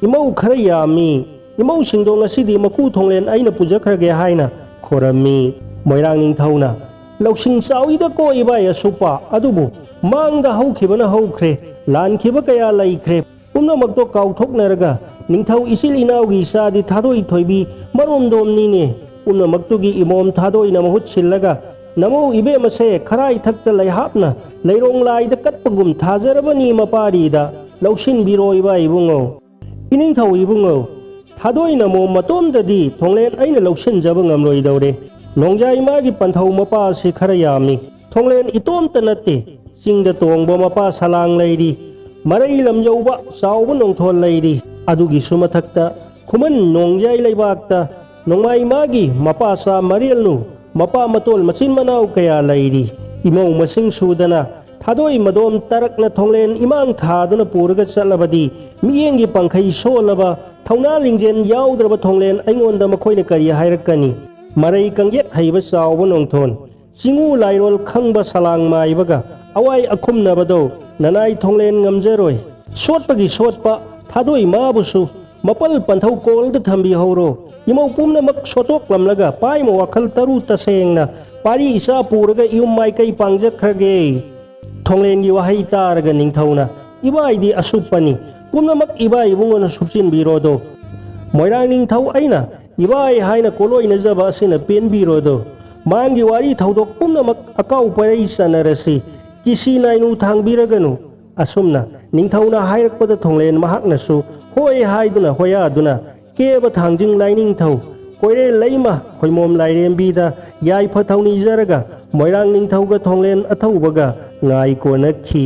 ꯏꯃꯧ ꯈꯔ ꯌꯥꯝꯃꯤ꯫ ꯏꯃꯧꯁꯤꯡꯗꯣ ꯉꯁꯤꯗꯤ ꯃꯀꯨ ꯊꯣꯡꯂꯦꯟ ꯑꯩꯅ ꯄꯨꯖꯈ꯭ꯔꯒꯦ ꯍꯥꯏꯅ ꯈꯣꯔꯝꯃꯤ꯫ ꯃꯣꯏꯔꯥꯡ ꯅꯤꯡꯊꯧꯅ, "ꯂꯧꯁꯤꯡ ꯆꯥꯎꯏꯗꯀꯣ ꯏꯕꯥꯏ ꯑꯁꯨꯞꯄ, ꯑꯗꯨꯕꯨ ꯃꯥꯡꯗ ꯍꯧꯈꯤꯕꯅ ꯍꯧꯈ꯭ꯔꯦ, ꯂꯥꯟꯈꯤꯕ ꯀꯌꯥ ꯂꯩꯈ꯭ꯔꯦ, ꯄꯨꯝꯅꯃꯛꯇꯣ ꯀꯥꯎꯊꯣꯛꯅꯔꯒ ꯅꯤꯡꯊꯧ ꯏꯆꯤꯜ ꯏꯅꯥꯎꯒꯤ ꯏꯆꯥꯗꯤ ꯊꯥꯗꯣꯏ ꯊꯣꯏꯕꯤ ꯃꯔꯣꯝꯗꯣꯝꯅꯤꯅꯦ꯫ ꯄꯨꯝꯅꯃꯛꯇꯨꯒꯤ ꯏꯃꯣꯝ ꯊꯥꯗꯣꯏꯅ ꯃꯍꯨꯠ ꯁꯤꯜꯂꯒ ꯅꯃꯧ ꯏꯕꯦꯝꯃꯁꯦ ꯈꯔꯥꯏ ꯊꯛꯇ ꯂꯩꯍꯥꯞꯅ ꯂꯩꯔꯣꯡ ꯂꯥꯏꯗ ꯀꯠꯄꯒꯨꯝ ꯊꯥꯖꯔꯕꯅꯤ ꯃꯄꯥꯔꯤꯗ꯫ ꯂꯧꯁꯤꯟꯕꯤꯔꯣ ꯏꯕꯥꯏ ꯏꯕꯨꯡꯉꯣ꯫ ꯏꯅꯤꯡꯊꯧ ꯏꯕꯨꯡꯉꯣ, ꯊꯥꯗꯣꯏꯅ ꯃꯣꯝ ꯃꯇꯣꯝꯗꯗꯤ ꯊꯣꯡꯂꯦꯟ ꯑꯩꯅ ꯂꯧꯁꯤꯟꯖꯕ ꯉꯝꯂꯣꯏꯗꯧꯔꯦ꯫ ꯅꯣꯡꯖꯥꯏ ꯃꯥꯒꯤ ꯄꯟꯊꯧ ꯃꯄꯥ ꯑꯁꯤ ꯈꯔ ꯌꯥꯝꯃꯤ꯫ ꯊꯣꯡꯂꯦꯟ ꯏꯇꯣꯝꯇ ꯅꯠꯇꯦ, ꯆꯤꯡꯗ ꯇꯣꯡꯕ ꯃꯄꯥ ꯁꯂꯥꯡ ꯂꯩꯔꯤ, ꯃꯔꯩ ꯂꯝ ꯌꯧꯕ ꯆꯥꯎꯕ ꯅꯣꯡꯊꯣꯜ ꯂꯩꯔꯤ꯫ ꯑꯗꯨꯒꯤꯁꯨ ꯃꯊꯛꯇ ꯈꯨꯃꯟ ꯅꯣꯡꯖꯥꯏ ꯂꯩꯕꯥꯛꯇ ꯅꯣꯡꯃꯥꯏ ꯃꯥꯒꯤ ꯃꯄꯥꯆꯥ ꯃꯔꯦꯜꯅꯨ ꯃꯄꯥ ꯃꯇꯣꯜ ꯃꯆꯤꯟ ꯃꯅꯥꯎ ꯀꯌꯥ ꯂꯩꯔꯤ꯫ ꯏꯃꯧ ꯃꯁꯤꯡ ꯁꯨꯗꯅ ꯊꯥꯗꯣꯏ ꯃꯗꯣꯝ ꯇꯔꯛꯅ ꯊꯣꯡꯂꯦꯟ ꯏꯃꯥꯡ ꯊꯥꯗꯨꯅ ꯄꯨꯔꯒ ꯆꯠꯂꯕꯗꯤ, ꯃꯤꯠꯌꯦꯡꯒꯤ ꯄꯥꯡꯈꯩ ꯁꯣꯜꯂꯕ, ꯊꯧꯅꯥ ꯂꯤꯡꯖꯦꯜ ꯌꯥꯎꯗ꯭ꯔꯕ ꯊꯣꯡꯂꯦꯟ ꯑꯩꯉꯣꯟꯗ ꯃꯈꯣꯏꯅ ꯀꯔꯤ ꯍꯥꯏꯔꯛꯀꯅꯤ? ꯃꯔꯩ ꯀꯪꯌꯦꯠ ꯍꯩꯕ ꯆꯥꯎꯕ ꯅꯣꯡꯊꯣꯟ, ꯆꯤꯡꯉꯨ ꯂꯥꯏꯔꯣꯜ ꯈꯪꯕ ꯁꯂꯥꯡ ꯃꯥꯏꯕꯒ ꯑꯋꯥꯏ ꯑꯈꯨꯝꯅꯕꯗꯣ ꯅꯅꯥꯏ ꯊꯣꯡꯂꯦꯟ ꯉꯝꯖꯔꯣꯏ꯫ ꯁꯣꯠꯄꯒꯤ ꯁꯣꯠꯄ ꯊꯥꯗꯣꯏ ꯃꯥꯕꯨꯁꯨ ꯃꯄꯜ ꯄꯟꯊꯧ ꯀꯣꯜꯗ ꯊꯝꯕꯤꯍꯧꯔꯣ꯫ ꯏꯃꯧ ꯄꯨꯝꯅꯃꯛ ꯁꯣꯠꯇꯣꯛꯂꯝꯂꯒ ꯄꯥꯏꯃ ꯋꯥꯈꯜ ꯇꯔꯨ ꯇꯁꯦꯡꯅ ꯄꯥꯔꯤ ꯏꯆꯥ ꯄꯨꯔꯒ ꯏꯌꯨꯝ ꯃꯥꯏꯀꯩ ꯄꯥꯡꯖꯈ꯭ꯔꯒꯦ꯫ ꯊꯣꯡꯂꯦꯟꯒꯤ ꯋꯥꯍꯩ ꯇꯥꯔꯒ ꯅꯤꯡꯊꯧꯅ, "ꯏꯕꯥꯏꯗꯤ ꯑꯁꯨꯞꯄꯅꯤ, ꯄꯨꯝꯅꯃꯛ ꯏꯕꯥꯏ ꯏꯕꯨꯡꯉꯣꯅ ꯁꯨꯞꯆꯤꯟꯕꯤꯔꯣꯗꯣ꯫ ꯃꯣꯏꯔꯥꯡ ꯅꯤꯡꯊꯧ ꯑꯩꯅ ꯏꯕꯥꯏ ꯍꯥꯏꯅ ꯀꯣꯂꯣꯏꯅꯖꯕ ꯑꯁꯤꯅ ꯄꯦꯟꯕꯤꯔꯣꯗꯣ꯫ ꯃꯥꯡꯒꯤ ꯋꯥꯔꯤ ꯊꯧꯗꯣꯛ ꯄꯨꯝꯅꯃꯛ ꯑꯀꯥꯎ ꯄꯔꯩ ꯆꯟꯅꯔꯁꯤ, ꯀꯤꯁꯤ ꯅꯥꯏꯅꯨ ꯊꯥꯡꯕꯤꯔꯒꯅꯨ"꯫ ꯑꯁꯨꯝꯅ ꯅꯤꯡꯊꯧꯅ ꯍꯥꯏꯔꯛꯄꯗ ꯊꯣꯡꯂꯦꯟ ꯃꯍꯥꯛꯅꯁꯨ ꯍꯣꯏ ꯍꯥꯏꯗꯨꯅ ꯍꯣꯌꯥꯗꯨꯅ ꯀꯦꯕ ꯊꯥꯡꯖꯤꯡ ꯂꯥꯏꯅꯤꯡꯊꯧ, ꯀꯣꯏꯔꯦꯜ ꯂꯩꯃ ꯈꯣꯏꯃꯣꯝ ꯂꯥꯏꯔꯦꯝꯕꯤꯗ ꯌꯥꯏꯐ ꯊꯧꯅꯤꯖꯔꯒ ꯃꯣꯏꯔꯥꯡ ꯅꯤꯡꯊꯧꯒ ꯊꯣꯡꯂꯦꯟ ꯑꯊꯧꯕꯒ ꯉꯥꯏ ꯀꯣꯟꯅꯈꯤ꯫